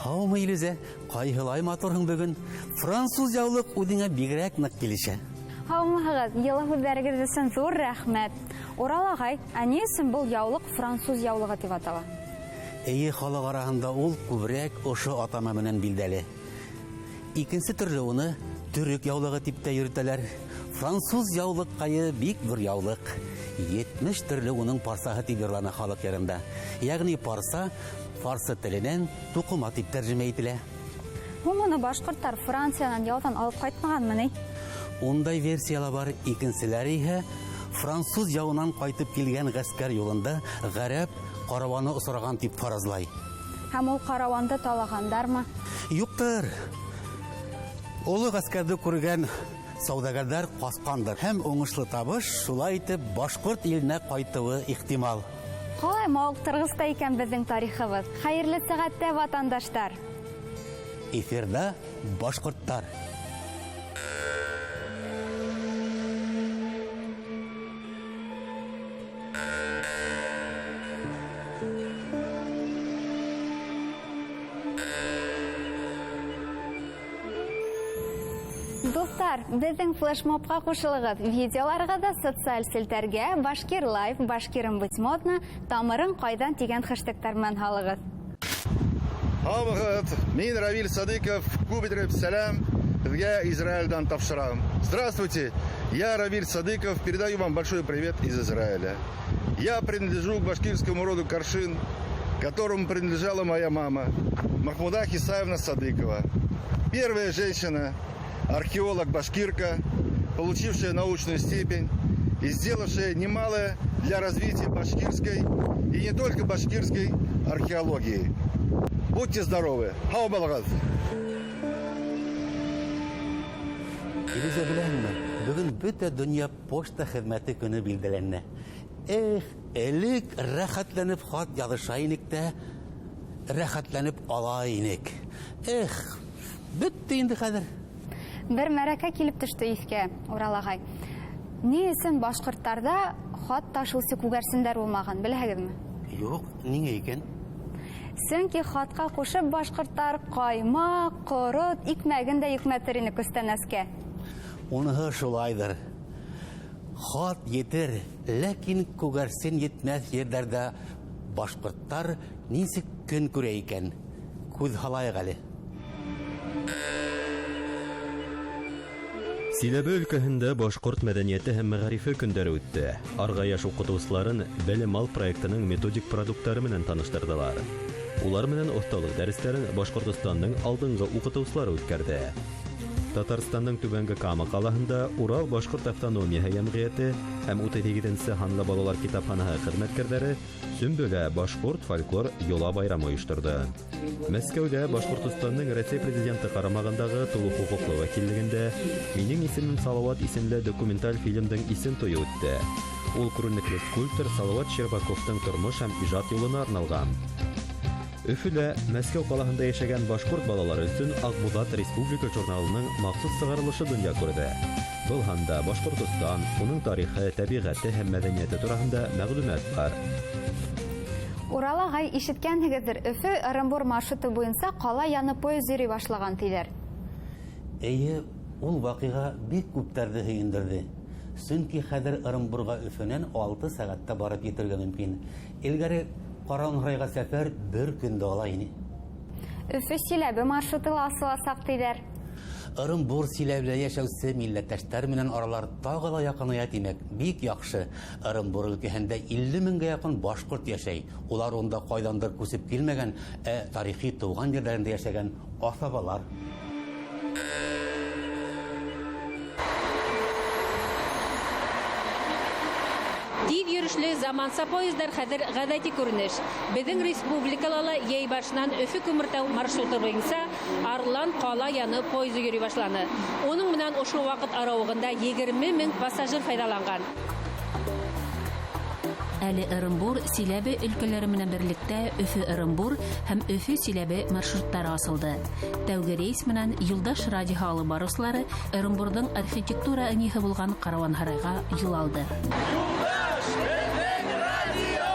Һаумы, Илүзә! Ҡайһылай матурһың бөгөн. Француз яулыҡ үҙеңә бигерәк ныҡ килешә. Һаумыһығыҙ! Йылы һүҙҙәрегеҙ өсөн ҙур рәхмәт. Урал ағай, ә ни өсөн был яулыҡ француз яулығы тип атала? Эйе, халыҡ араһында ул күберәк ошо атама менән билдәле. Икенсе төрлө уны төрөк яулығы дип тә йөрөтәләр. Француз яулыҡҡайы бик ҙур яулыҡ. 70 төрлө уның парсаһы дип йырлана халыҡ йырында. Ягъни парса фарсы теленән туҡыма дип тәржемә ителә. Һуң уны башҡорттар Франциянан яуҙан алып ҡайтмағанмы ни? Ундай версия ла бар, икенселәре иһә француз яуынан ҡайтып килгән ғәскәр юлында ғәрәп караваны осраған дип фаразлай. Һәм ул караванды талағандармы? Юҡтыр. Оло ғәскәрҙе күргән сауҙагәрҙәр ҡасҡандыр һәм уңышлы табыш шулай итеп башҡорт иленә ҡайтыуы ихтимал. Ҡалай мауыҡтырғыс та икән беҙҙең тарихыбыҙ. Хәйерле сәғәттә, ватандаштар! Эфирҙа башҡорттар. Дуҫтар, беҙҙең флешмобҡа ҡушылығыҙ. Видеоларығыҙҙы социаль селтәргә Башкир Лайф, Башкирым быть модно, Тамырың ҡайҙан тигән хэштегтар менән һалығыҙ. Һаумыһығыҙ, мин Равиль Садыков, күп итеп сәләм һеҙгә Израильдан тапшырам. Здравствуйте, я Равиль Садыков, передаю вам большой привет из Израиля. Я принадлежу к башкирскому роду Каршин, которому принадлежала моя мама, Махмуда Хисаевна Садыкова. Первая женщина, археолог-башкирка, получившая научную степень и сделавшая немалое для развития башкирской и не только башкирской археологии. Будьте здоровы! Һау булығыҙ! Илүзә, беләһеңме, бөгөн бөтә донъя почта хеҙмәте көнө билдәләнә. Эх, элек рәхәтләнеп хат яҙыша инек тә, рәхәтләнеп ала инек. Эх, бөттө инде хәҙер. Бер мәрәкә килеп төштө иҫкә, Урал ағай. Ни өсөн башҡорттарҙа хат ташыусы күгәрсендәр булмаған, беләһегеҙме? Юҡ, ниңә икән? Сөнки хатҡа ҡушып башҡорттар ҡаймаҡ, ҡорот, икмәген дә йөкмәтер ине күстәнәскә. Уныһы шулайҙыр. Хат етер, ләкин күгәрсен етмәҫ ерҙәрҙә башҡорттар нисек көн күрә икән? Күҙ һалайыҡ әле. Силәбе өлкәһендә башҡорт мәҙәниәте һәм мәғарифе көндәре үтте. Арғаяш уҡытыусыларын Белем ал проектының методик продукттары менән таныштырҙылар. Улар менән оҫталыҡ дәрестәрен Башҡортостандың алдынғы уҡытыусылары үткәрҙе. Татарстандың Түбәнге Кама ҡалаһында Урал башҡорт автономияһы йәмғиәте һәм 38-нсе һанлы балалар китапханаһы хеҙмәткәрҙәре Сөмбөлә башҡорт фольклор йола байрамы ойошторҙо. Мәскәүҙә Башҡортостандың Рәсәй президенты ҡарамағындағы тулы хоҡуҡлы вәкиллегендә Минең исемем Салауат исемле документаль фильмдың исем туйы үтте. Ул күренекле скульптор Салауат Щербаковтың тормош һәм ижад юлына арналған. Өфөлә Мәскәү ҡалаһында йәшәгән башҡорт балалары өсөн Аҡбуҙат республика журналының махсус сығарылышы донъя күрҙе. Был һанда Башҡортостан, уның тарихы, тәбиғәте һәм мәҙәниәте тураһында мәғлүмәт бар. Урал ағай, ишеткәнһегеҙҙер, Өфө Ырымбур маршруты буйынса ҡала яны поезд йөрөй башлаған тиҙәр. Эйе, ул ваҡиға бик күптәрҙе һөйөндөрҙө. Сөнки хәҙер Ырымбурға Өфөнән 6 сәғәттә барып етергә мөмкин. Элгәре Ҡаранһарайға сәфәр бер көндә ала ине. Өфө Силәбе маршруты ла асыласаҡ тиҙәр. Ырымбур Силәбелә йәшәүсе милләттәштәр менән аралар тағы ла яҡыная, тимәк, бик яҡшы. Ырымбур өлкәһендә 50 меңгә яҡын башҡорт йәшәй. Улар унда ҡайҙандыр күсеп килмәгән, ә тарихи тыуған ерҙәрендә йәшәгән аҫабалар. Тиҙ йөрөшлө заманса поездар хәҙер ғәҙәти күренеш. Беҙҙең республикала ла йәй башынан Өфө Күмертау маршруты буйынса Арлан ҡала яны поезы йөрөй башланы. Уның менән ошо ваҡыт арауығында 20 мең пассажир файҙаланған. Әле Ырымбур, Силәбе өлкәләре менән берлектә Өфө Ырымбур һәм Өфө Силәбе маршруттары асылды. Тәүге рейс менән Юлдаш радиоһы алып барыусылары Ырымбурҙың архитектура ынйыһы булған Каруанһарайға юл алды. Юлдаш, беҙҙең радио!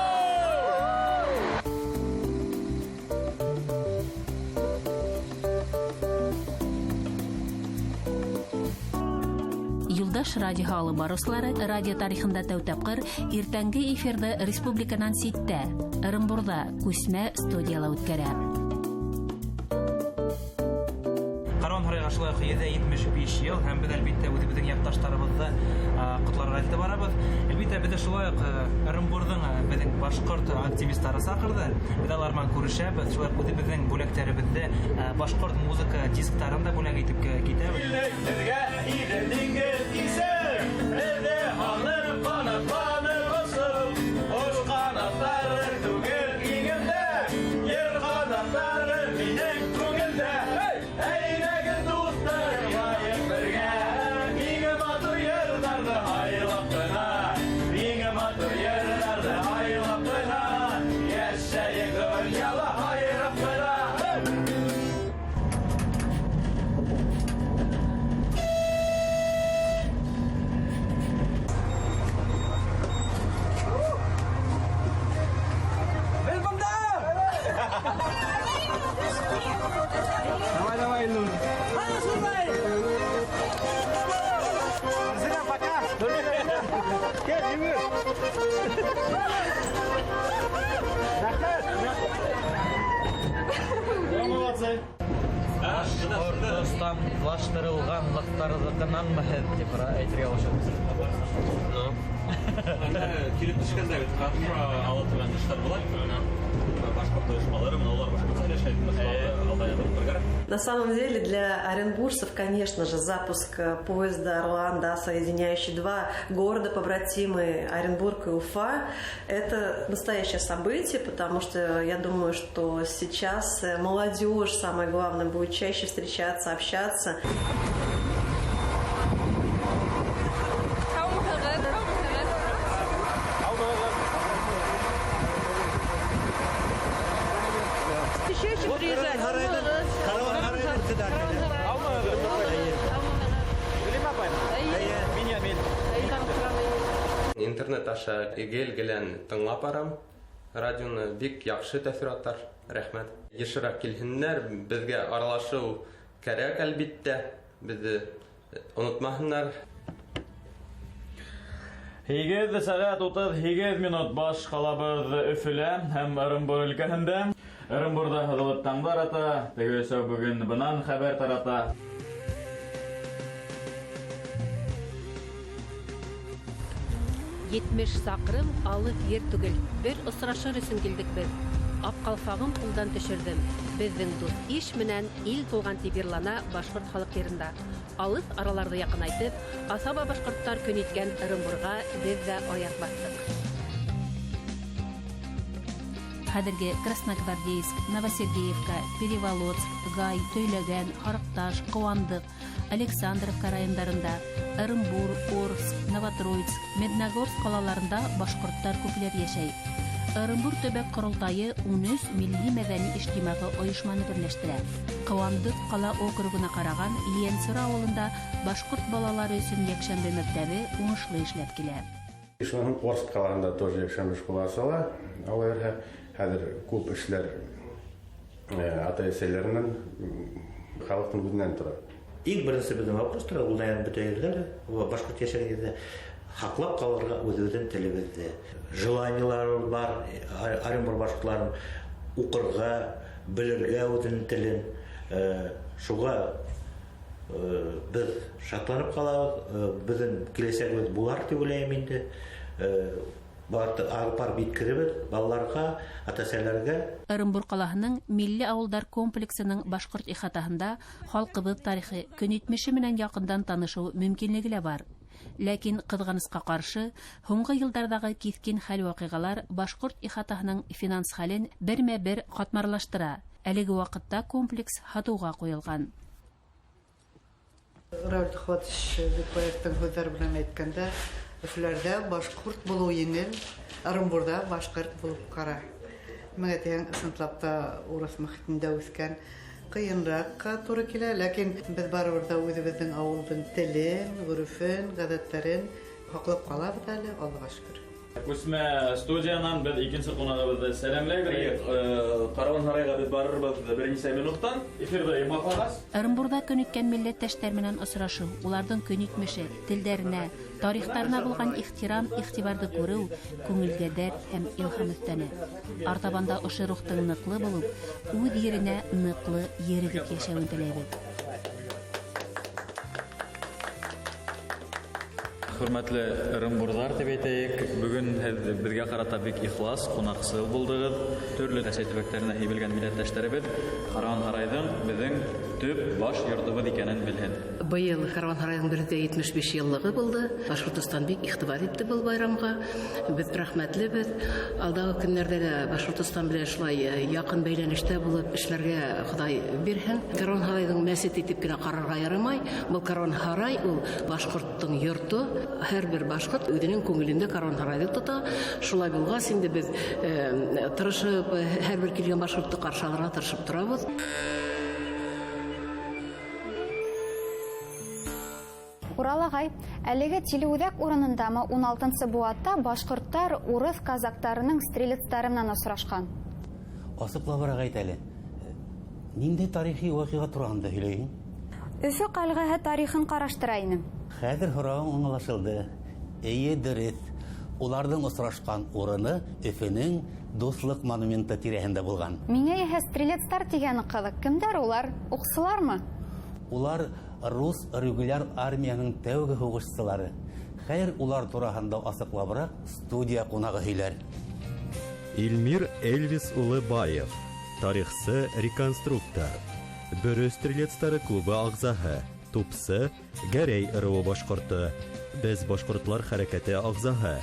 Юлдаш радиоһы алып барыусылары радио тарихында тәү тапҡыр иртәнге эфирҙы республиканан ситтә, Ырымбурҙа күсмә студияла үткәрә. Каруан һарайға шулай уҡ 175 йыл, һәм беҙ, әлбиттә, үҙебеҙҙең яҡташтарыбыҙҙы ҡотларға илтеп барабыҙ. Әлбиттә, беҙҙе шулай уҡ Ырымбурҙың беҙҙең башҡорт активистары саҡырҙы. Беҙ алар менән күрешәбеҙ, шулай уҡ үҙебеҙҙең бүләктәребеҙҙе, башҡорт музыка дисктарын да бүләк итеп китәбеҙ. Беҙгә Иҙел диңгеҙ кисер, беҙҙе һағынып ҡанатланып осоп, ҡош ҡанаттары түгел иңемдә, ер ҡанаттары минең күңелдә. Әйҙәгеҙ, дуҫтар, йырлайыҡ бергә, иң матур йырҙарҙы һайлап ҡына, иң матур йырҙарҙы һайлап ҡына, йәшәйек донъяла һайрап ҡына. Беҙ бында! Давай, давай, Илнур. Пока. Кил, йүгер. Рәхмәт. Молодцы. Башҡортостанлаштырылғанлыҡтарҙыҡынанмы һеҙ тип әйтергә ҡушабыҙ. Килеп төшкәндә бит ала торған эштәр була. Башҡорт ойошмалары, менә улар башҡортса һөйләшә. На самом деле для оренбуржцев, конечно же, запуск поезда «Арлан», да, соединяющий два города-побратимы, Оренбург и Уфа, это настоящее событие, потому что я думаю, что сейчас молодежь, самое главное, будет чаще встречаться, общаться. Һаумыһығыҙ, һаумыһығыҙ. Чаще приезжать. Каруан һарайҙың председателе. Интернет аша гел-гелән тыңлап барам. Радионы бик яҡшы тәьҫораттар, рәхмәт. Йышыраҡ килһеннәр, беҙгә аралашыу кәрәк, әлбиттә. Беҙҙе онотмаһыннар. 8 сәғәт 38 минут баш ҡалабыҙ Өфөлә һәм Ырымбур өлкәһендә. Ырымбурҙа һыҙылып таңдар ата, теге өсәү бөгөн бынан хәбәр тарата. 70 саҡрым алыҫ ер түгел. Бер осрашыр өсөн килдек беҙ. Аҡ ҡалфағым ҡулдан төшөрҙөм. Беҙҙең дуҫ иш менән ил тулған тип йырлана башҡорт халыҡ йырында. Алыҫ араларҙы яҡынайтып, аҫаба башҡорттар көн иткән Ырымбурға беҙ ҙә аяҡ баҫтыҡ. Хәҙерге Красногвардейск, Новосергеевка, Переволоцк, Гай, Төйләгән, Һарыҡташ, Ҡыуандыҡ, Александровка райондарында, Ырымбур, Орск, Новотроицк, Медногорск ҡалаларында башҡорттар күпләп йәшәй. Ырымбур төбәк ҡоролтайы 13 милли мәҙәни ижтимағи ойошманы берләштерә. Ҡыуандыҡ ҡала округына ҡараған Ейәнсура ауылында башҡорт балалары өсөн йәкшәмбе мәктәбе уңышлы эшләп килә. Шунан һуң Орск ҡалаһында тоже йәкшәмбе школы асыла. Алла бирһә, хәҙер күп эшләр атай-әсәйләр менән, халыҡтың үҙенән тора. Иң беренсе беҙҙең вопрос тора, ул да бөтә ерҙә лә, башҡорт йәшәгән ерҙә һаҡлап ҡалырға үҙебеҙҙең телебеҙҙе. Желаниелар бар Оренбург башҡорттарын уҡырға, белергә үҙенең телен. Шуға беҙ шатланып ҡалабыҙ. Беҙҙең киләсәгебеҙ булар тип уйлайым инде. Алып барып еткеребеҙ балаларға, ата-әсәләргә. Ырымбур ҡалаһының милли ауылдар комплексының башҡорт ихатаһында халҡыбыҙ тарихы, көнитмеше менән яҡындан танышыу мөмкинлеге лә бар. Ләкин ҡыҙғанысҡа ҡаршы, һуңғы йылдарҙағы киҫкен хәл-ваҡиғалар башҡорт ихатаһының финанс хәлен бермә-бер ҡатмарлаштыра. Әлеге ваҡытта комплекс һатыуға ҡуйылған. Равил Тухватович Бикбаевтың һүҙҙәре менән әйткәндә, Өфөләрҙә башҡорт булыу еңел, Ырымбурҙа башҡорт булып ҡара. Миңә тиһәң, ысынлап та урыҫ мөхитендә үҫкән ҡыйынраҡҡа тура килә, ләкин беҙ барыбер ҙә үҙебеҙҙең ауылдың телен, ғөрөфөн, ғәҙәттәрен һаҡлап ҡалабыҙ әле, Аллаға шөкөр. Күсмә студиянан беҙ икенсе ҡунағыбыҙҙы сәләмләйбеҙ. Каруан һарайға беҙ барырбыҙ бер нисә минуттан. Эфирҙа йомғаҡлағас. Ырымбурҙа көн иткән милләттәштәр менән осрашыу, уларҙың көн итмеше, телдәренә, тарихтарына булған ихтирам, иғтибарҙы күреү күңелгә дәрт һәм илһам өҫтәне. Артабанда ошо рухтың ныҡлы булып, үҙ еренә ныҡлы ерегеп йәшәүен теләйбеҙ. Хөрмәтле Ырымбурҙар тип әйтәйек, бөгөн һеҙ беҙгә ҡарата бик ихлас, ҡунаҡсыл булдығыҙ. Төрлө Рәсәй төбәктәренә һибелгән милләттәштәребеҙ Каруан һарайҙың беҙҙең төп баш йортобоҙ икәнен белһен. Быйыл Каруан һарайҙың 175 йыллығы булды. Башҡортостан бик иғтибар итте был байрамға. Беҙ рәхмәтлебеҙ. Алдағы көннәрҙә лә Башҡортостан белән шулай яҡын бәйләнештә булып эшләргә Хоҙай бирһен. Каруан һарайҙың мәсет итеп кенә ҡарарға ярамай. Был Каруан һарай ул башҡорттоң йорто. Һәр бер башҡорт үҙенең күңелендә Каруан һарайҙы тота. Шулай булғас инде беҙ тырышып һәр бер килгән башҡортто ҡаршы алырға тырышып торабыҙ. Урал ағай, әлеге телеүҙәк урынындамы 16-нсы быуатта башҡорттар урыҫ казактарының стрелецтары менән осрашҡан? Асыҡлабыраҡ әйт әле. Ниндәй тарихи ваҡиға тураһында һөйләйһең? Өфө ҡәлғәһе тарихын ҡараштыра инем. Хәҙер һорауың аңлашылды. Эйе, дөрөҫ. Уларҙың осрашҡан урыны Өфөнөң Дуҫлыҡ монументы тирәһендә булған. Миңә иһә стрелецтар тигәне ҡыҙыҡ. Кемдәр улар? Уҡсылармы? Улар рус регуляр армияның тәүге һуғышсылары. Хәйер, улар тураһында асыҡлабыраҡ студия ҡунағы һөйләр. Илмир Эльвис улы Баев, тарихсы, реконструктор, Бөрө стрелецтары клубы ағзаһы, тупсы, Гәрәй ырыуы башҡорто, Беҙ башҡортлар хәрәкәте ағзаһы,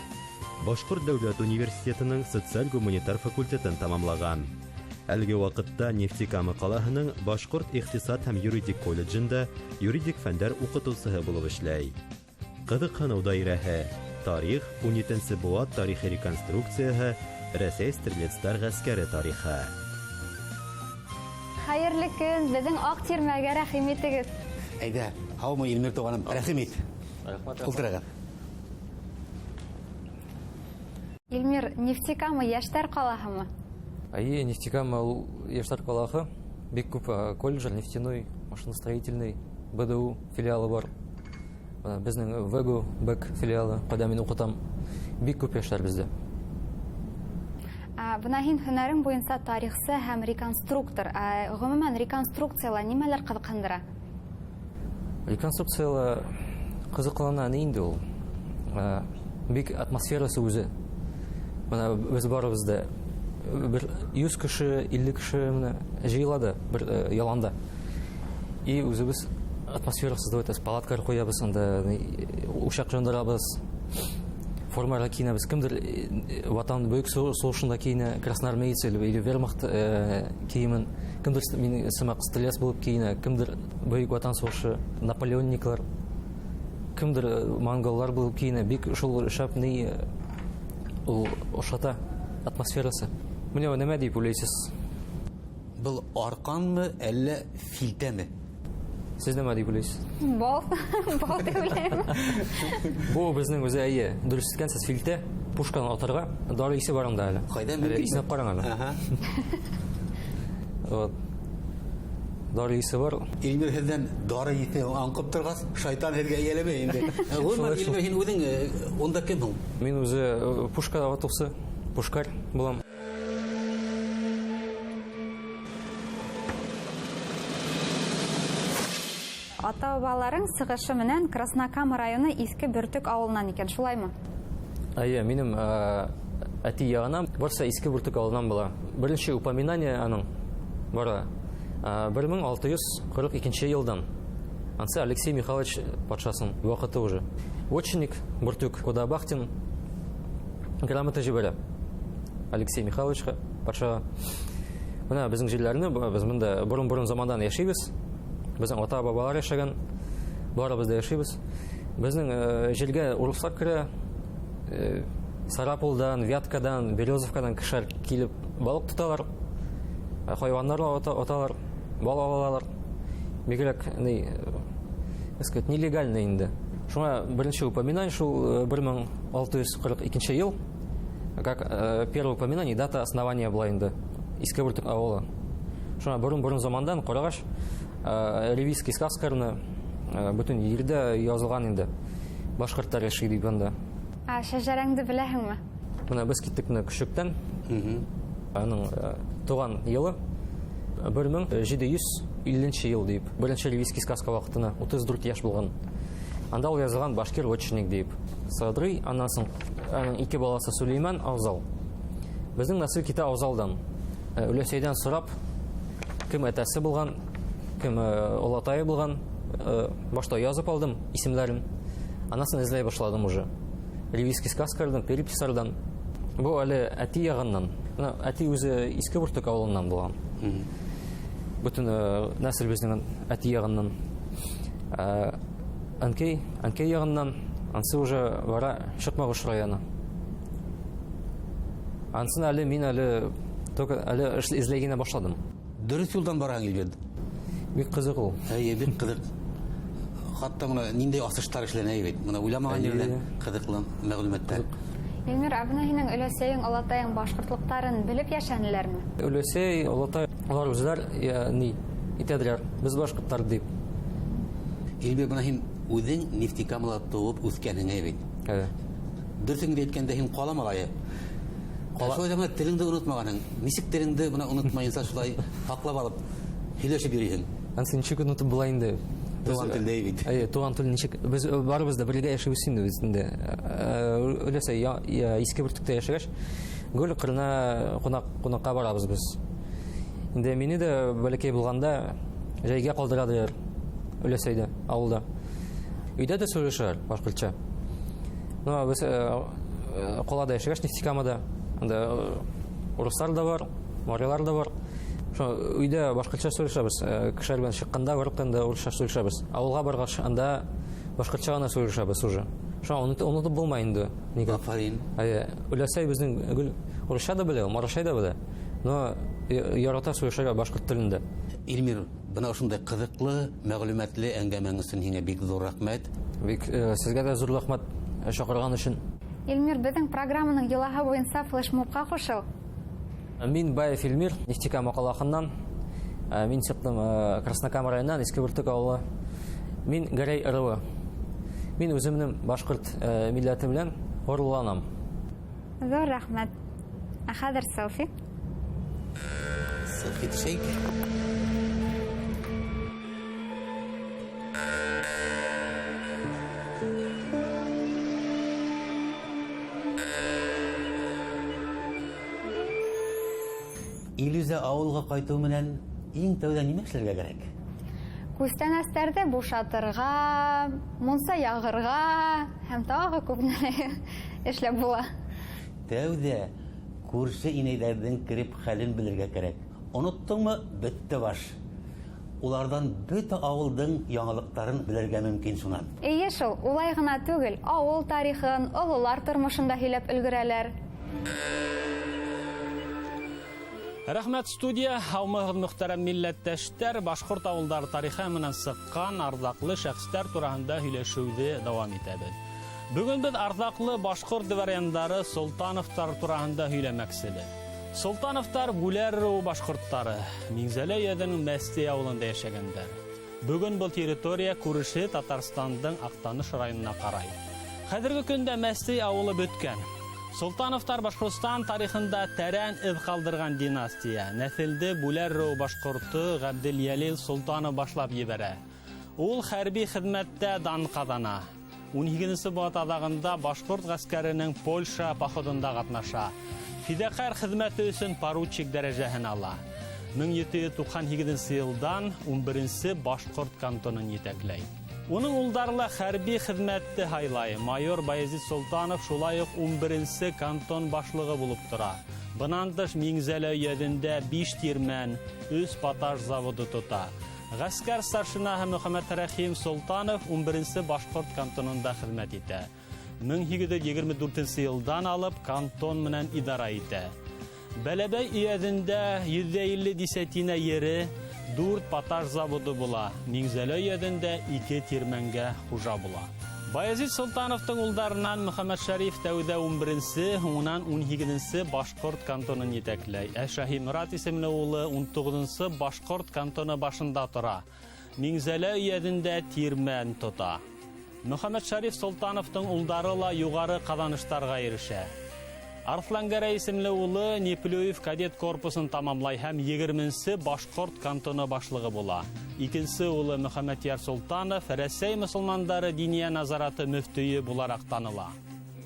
Башҡорт дәүләт университетының социаль-гуманитар факультетын тамамлаған. Әлеге ваҡытта Нефтекама ҡалаһының Башҡорт иҡтисад һәм юридик колледжында юридик фәндәр уҡытыусыһы булып эшләй. Ҡыҙыҡһыныу даирәһе, тарих, 17-нсе быуат тарихи реконструкцияһы, Рәсәй стрелецтар ғәскәре тарихы. Хәйерле көн, беҙҙең аҡ тирмәгә рәхим итегеҙ. Әйҙә, һаумы, Илмир туғаным, рәхим ит. Ултырығыҙ. Илмир, Нефтекама йәштәр ҡалаһымы? Эйе, Нефтекама ул йәштәр ҡалаһы. Бик күп колледждар, нефтяной, машиностроительный, БДУ филиалы бар. Беҙҙең ВГУ, БЭК филиалы, ҡайҙа мин уҡытам. Бик күп йәштәр беҙҙә. Бына һин һөнәрең буйынса тарихсы һәм реконструктор. Ғөмүмән, реконструкцияла нимәләр ҡыҙыҡһындыра? Реконструкцияла ҡыҙыҡлана ни инде ул? Бик атмосферасы үҙе. Бына беҙ барыбыҙ да бер 100 кеше, 50 кеше менә йыйыла да бер яланда. И үҙебеҙ атмосфера создавать итәбеҙ, палаткалар ҡуябыҙ унда, усаҡ яндырабыҙ, формалар кейенәбеҙ. Кемдер Ватан Бөйөк һуғышында кейенә, красноармеец или вермахт кейемен, кемдер минең сымаҡ стрелец булып кейенә, кемдер Бөйөк Ватан һуғышы, наполеонниклар, кемдер монголлар булып кейенә. Бик шул шәп ни ул ошата атмосферасы. Менә нимә дип уйлайһыз? Был арҡанмы, әллә филтәме? Сез нимә дип уйлайһыз? Бал, бал дип уйлайым. Бу безнең үзе әйе, дөрес әйткәнсез, филтә, пушканы атырға, дары исе бар анда әле. Ҡайҙан Әле мөмкин? Иснәп ҡараң әле. Вот. Дары исе бар. Илмир, һеҙҙән дары иҫе аңҡып торғас, шайтан һеҙгә эйәләмәй инде. Ғөмүмән, Илмир, һин үҙең унда кем һуң? Мин үҙе пушка атыусы, пушкарь булам. Ата-бабаларың сығышы менән Краснокама районы Иҫке Бөртөк ауылынан икән, шулаймы? Әйе, минең әти яғынан барса Иҫке Бөртөк ауылынан була. Беренсе упоминание аның бара 1642 йылдан. Ансы Алексей Михайлович патшасының ваҡыты уже. Вотчинник Бөртөк Кудабахтин грамота җибәрә Алексей Михайловичка, патшаға. Бына беҙҙең җирләрне, беҙ монда борон-борон замандан яшибез. Беҙҙең ата-бабалар яшәгән, барыбыз да яшибез. Беҙҙең җиргә урыслар керә, Сарапулдан, Вяткадан, Березовкадан кешеләр килеп балык тоталар, хайваннар аталар, бал алалар. Бигрәк, ни, так сказать, нелегально инде. Шуңа беренче упоминание шул 1642 ел. Как первое упоминание, дата основания була инде. Иске Бөртек авылы. Шуңа борын-борын замандан карагач, ревизский сказкаларны бөтен җирдә язылган инде. Башкортлар яши дип анда. А шәҗәрәңде беләһеңме? Менә без киттек менә Көчектән. Аның туган елы 1750 ел дип. Беренче ревизский сказка вакытына 34 яшь булган. Анда ул язылган башкир вотчинник дип. Садрый, аннан соң аның ике баласы Сулейман, Авзал. Безнең нәсел китә Авзалдан. Үләсәйдән сорап, кем әтәсе булган, кем олатайы булган, башта язып алдым исемнәрен. Аннан соң эзләй башладым уже. Ревизский сказкалардан, переписардан. Бу әле әти ягыннан. Менә әти үзе Иске Бөртек авылыннан булган. Бөтен нәсел безнең әти ягыннан. Әнкәй, әнкәй ягыннан, ансы уже бара Чакмагыш районы. Ансын әле мин әле только әле эзләй генә башладым. Дөрес юлдан бараң, Илбир. Бик кызык ул. Әйе, бик кызык. Хатта менә нинди асыштар эшләнә бит. Менә уйламаган җирдән кызыклы мәгълүматлар. Илмир, ә менә һинең өләсәең, олатаең башкортлыктарын белеп яшәнеләрме? Өләсәй, олатай, алар үзләр ни итәделәр, без башкортлар дип. Илбир, менә һин үзең Нефтекамада туып үскәнһең бит. Әйе. Дөресен генә әйткәндә, һин кала малае. Шулай да менә телеңде онытмаганһың. Ничек телеңде менә онытмаенча шулай һаклап алып һөйләшеп йөрисең? Ансы ничек онытып була инде? Туган телдә бит. Әйе, туган тел ничек? Без барыбыз да бергә яшибез инде без инде. Өләсә Иске Бөртектә яшәгәч, гел кырына кунакка барабыз без. Инде мине дә бәләкәй булганда җәйгә калдырадылар Өләсәйдә, авылда. Өйдә дә сөйләшәләр башкортча. Ну, без калада яшәгәч, Нефтекамада, анда урыслар да бар, марилар да бар. Шо өйдә башкортча сөйләшәбез. Кешеләр белән чыкканда, барып урысча сөйләшәбез. Авылга баргач, анда башкортча гына сөйләшәбез уже. Шо онытып булмай инде. Нигә? Афарин. Әйе, Өләсәй безнең гел урысча да белә, марашай да белә. Но ярата сөйләшергә башкорт телендә. Илмир, бына ошондай кызыклы, мәгълүматлы әңгәмәң өчен һиңә бик зур рәхмәт. Бик сезгә дә зур рәхмәт чакырган өчен. Илмир, безнең программаның йолаһы буенча флешмобка кушыл. Мин Баев Илмир, Нефтекама каласыннан. Мин чыктым Краснокама районыннан, Иске Бөртек авылы. Мин Гәрәй ыруы. Мин үземнең башкорт милләте белән горурланам. Зур рәхмәт. Ә хәзер селфи. Селфи төшәйек. Илүзә авылга кайту менән иң тәүдә нимә эшләргә кирәк? Күстәнәсләрҙе бушатырға, мунса яғырға һәм тағы күп нәмә эшләп була. Тәүҙә күрше инәйҙәрҙең кереп хәлен белергә кәрәк. Оноттоңмо, бөттө баш. Уларҙан бөтә ауылдың яңылыҡтарын белергә мөмкин шунан. Эйе шул, улай ғына түгел, ауыл тарихын, ололар тормошон да һөйләп өлгөрәләр. Рәхмәт, студия. Һаумыһығыҙ, мөхтәрәм милләттәштәр. Башҡорт ауылдары тарихы менән сыҡҡан арҙаҡлы шәхестәр тураһында һөйләшеүҙе дауам итәбеҙ. Бөгөн беҙ арҙаҡлы башҡорт дворяндары Солтановтар тураһында һөйләмәксебеҙ. Солтановтар Бүләр ырыуы башҡорттары Миңзәлә өйәҙенең Мәстей ауылында йәшәгәндәр. Бөгөн был территория күрше Татарстандың Аҡтаныш районына ҡарай. Хәҙерге көндә Мәстей ауылы бөткән. Солтановтар Башҡортостан тарихында тәрән эҙ ҡалдырған династия. Нәҫелде Бүләр ырыуы башҡорто Ғәбделйәлил Солтанов башлап ебәрә. Ул хәрби хеҙмәттә дан ҡаҙана. Ун һигеҙенсе быуат аҙағында башҡорт ғәскәренең Польша походында ҡатнаша. Фиҙаҡәр хеҙмәте өсөн поручик дәрәжәһен ала. Мең ете йөҙ туҡһан һигеҙенсе йылдан ун беренсе башҡорт кантонын етәкләй. Уның улдары ла хәрби хеҙмәтте һайлай. Майор Баязид Солтанов шулай уҡ ун беренсе кантон башлығы булып тора. Бынан тыш Миңзәлә өйәҙендә 5 тирмән, 3 поташ заводы тота. Ғәскәр старшинаһы Мөхәммәт Рәхим Солтанов ун беренсе башҡорт кантонында хеҙмәт итә. Мең һигеҙ йөҙ егерме дүртенсе йылдан алып кантон менән идара итә. Бәләбәй өйәҙендә 150 десятина ере, 4 поташ заводы була. Миңзәлә өйәҙендә 2 тирмәнгә хужа була. Баязид Солтановтың улдарынан Мөхәммәт Шәриф тәүҙә 11-нсе, һуңынан 18-нсе башҡорт кантонын етәкләй. Ә Шаһиморат исемле улы 19-нсы башҡорт кантоны башында тора. Миңзәлә өйәҙендә тирмән тота. Мөхәммәт Шәриф Солтановтың улдары ла юғары ҡаҙаныштарға ирешә. Арыҫлангәрәй исемле улы Неплюев кадет корпусын тамамлай һәм 20-нсе башҡорт кантоны башлығы була. Икенсе улы Мөхәммәтйәр Солтанов Рәсәй мосолмандары диния назараты мөфтөйө булараҡ таныла.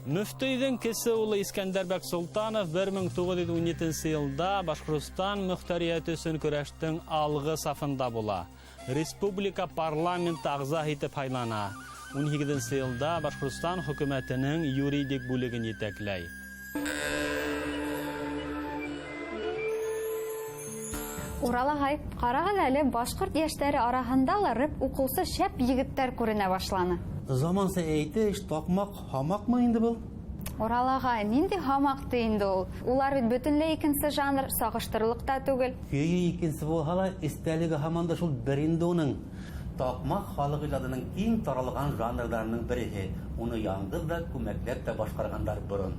Мөфтөйҙөң кесе улы Искәндәрбәк Солтанов 1917 йылда Башҡортостан мөхтәриәте өсөн көрәштең алғы сафында була. Республика парламенты ағзаһы итеп һайлана. 18 йылда Башҡортостан хөкүмәтенең юридик бүлеген етәкләй. Урал ағай, ҡарағыҙ әле, башҡорт йәштәре араһында ла рэп уҡыусы шәп егеттәр күренә башланы. Заманса әйтеш, таҡмаҡ һамаҡмы инде был? Урал ағай, ниндәй һамаҡты инде ул? Улар бит бөтөнләй икенсе жанр, сағыштырырлыҡ та түгел. Көйө икенсе булһа ла, эстәлеге һаман да шул бер инде уның. Таҡмаҡ халыҡ ижадының иң таралған жанрҙарының береһе. Уны яңғыҙ ҙа, күмәкләп тә башҡарғандар борон.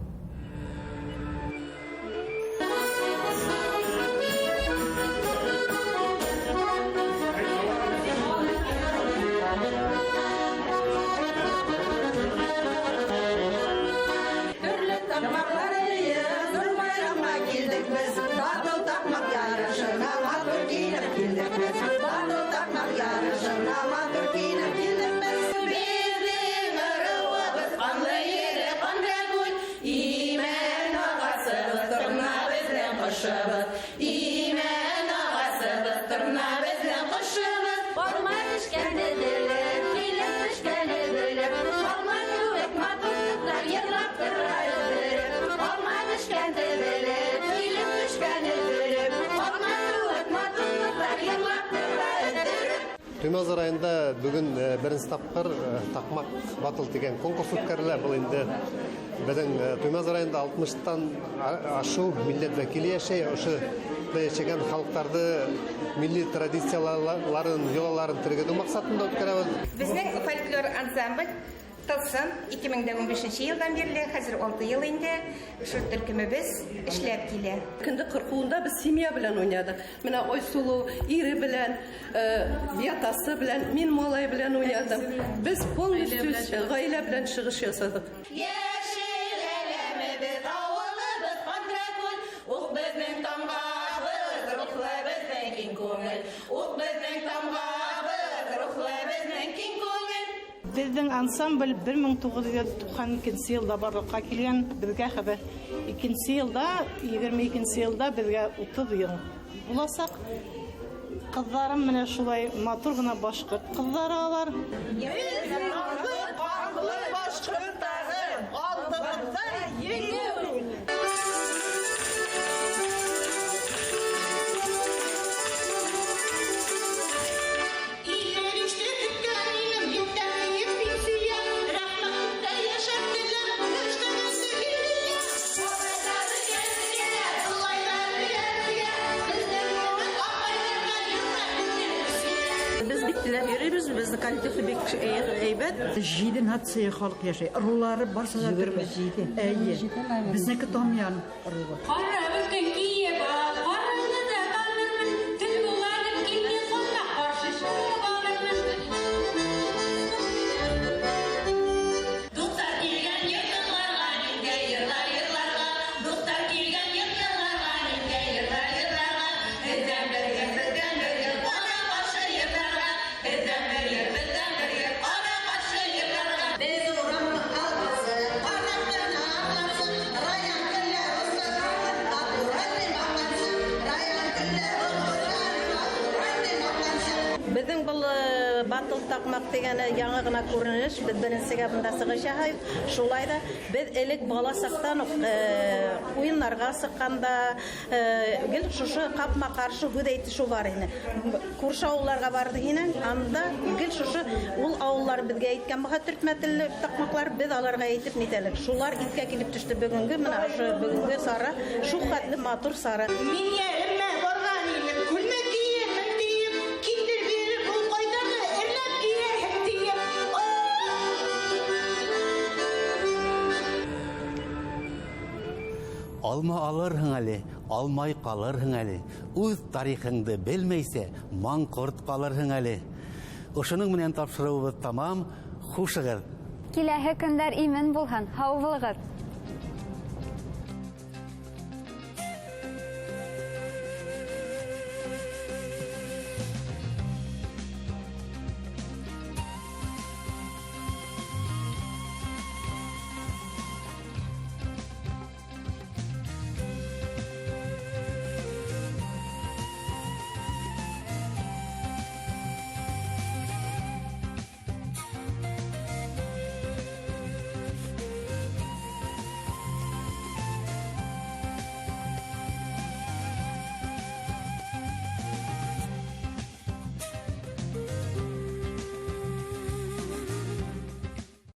Туймазы районында бөгөн беренсе тапҡыр таҡмаҡ батыл тигән конкурс үткәрелә. Был инде беҙҙең Туймазы районында 60-тан ашыу милләт вәкиле йәшәй. Ошо йәшәгән халыҡтарҙы милли традицияларын, йолаларын тергеҙеү маҡсатында үткәрәбеҙ. Беҙҙең фольклор ансамбль Тылсым 2015 йылдан бирле, хәзер 6 йыл инде шул төркөмөбөҙ эшләп килә. Кендек ҡырҡыуында беҙ семья белән уйнадыҡ. Менә Айсулу ире белән, биатасы белән, мин малай белән уйнадым. Беҙ полностью ғаилә белән сығыш ясадыҡ. Йәшел әләмебеҙ, ауылыбыҙ Ҡандрәкүл, уҡ беҙҙең тамғабыҙ, рухлы беҙҙең киң күңел. Уҡ беҙҙең тамғабыҙ, рухлы беҙҙең киң күңел. Беҙҙең ансамбль 1992 йылда барлыҡҡа килгән. Беҙгә хәҙер икенсе йылда, 22 йылда беҙгә 30 йыл буласаҡ. Ҡыҙҙарым менә шулай матур ғына башҡорт ҡыҙҙары алар. Беҙҙең атлы, ҡанлы башҡорттары, алдыбыҙҙа еңеү. Беҙҙең коллектив бик әйбәт. 7 нация халыҡ йәшәй. Ырыулары барыһы да төрлө. Эйе. Беҙҙеке Томьян ырыуы. Ҡара беҙгә киеп ал, ҡараңды да танырмын, тел булғанып килгән ҡонма ҡаршы шығып алырмын. Дуҫтар килгән йыртыларға, ниндәй йырлар йырларға, дуҫтар килгән йыртыларға, ниндәй йырлар йырларға, беҙҙән бер йыр, беҙҙән бер йыр, ҡара ҡаршы йырларға, беҙҙән бер йыр, беҙҙән бер йыр, ҡара ҡаршы йырларға. Беҙ урамның алғасы, ҡараттан аҡлансы, район көллә остазы, натуральный маҡтансы, район көллә остазы, натуральный маҡтансы. Беҙҙең был батыл таҡмаҡ тигәне яңы ғына күренеш, беҙ беренсегә бында сығыш яһайбыҙ. Шулай ҙа беҙ элек бала саҡтан уҡ уйындарға сыҡҡанда гел шушы ҡапма-ҡаршы һүҙ әйтешеү бар ине. Күрше ауылдарға барҙыҡ инең, анда гел шушы ул ауылдар беҙгә әйткән булһа төртмә телле таҡмаҡлар, беҙ аларға әйтеп нитәлек. Шулар иҫкә килеп төштө бөгөнгө, мына ошо бөгөнгө сара, шул хәтле матур сара. Мин йәремә барған инем, күлмәк кейәмен тиеп, киндер биреп ул ҡайтарҙы, эрләп кейәһең тиеп. Алма алырһың әле, алмай ҡалырһың әле. Үҙ тарихыңды белмәйсә, маңҡорт ҡалырһың әле. Ошоноң менән тапшырыуыбыҙ тамам. Хушығыҙ. Киләһе көндәр имен булһын. Һау булығыҙ.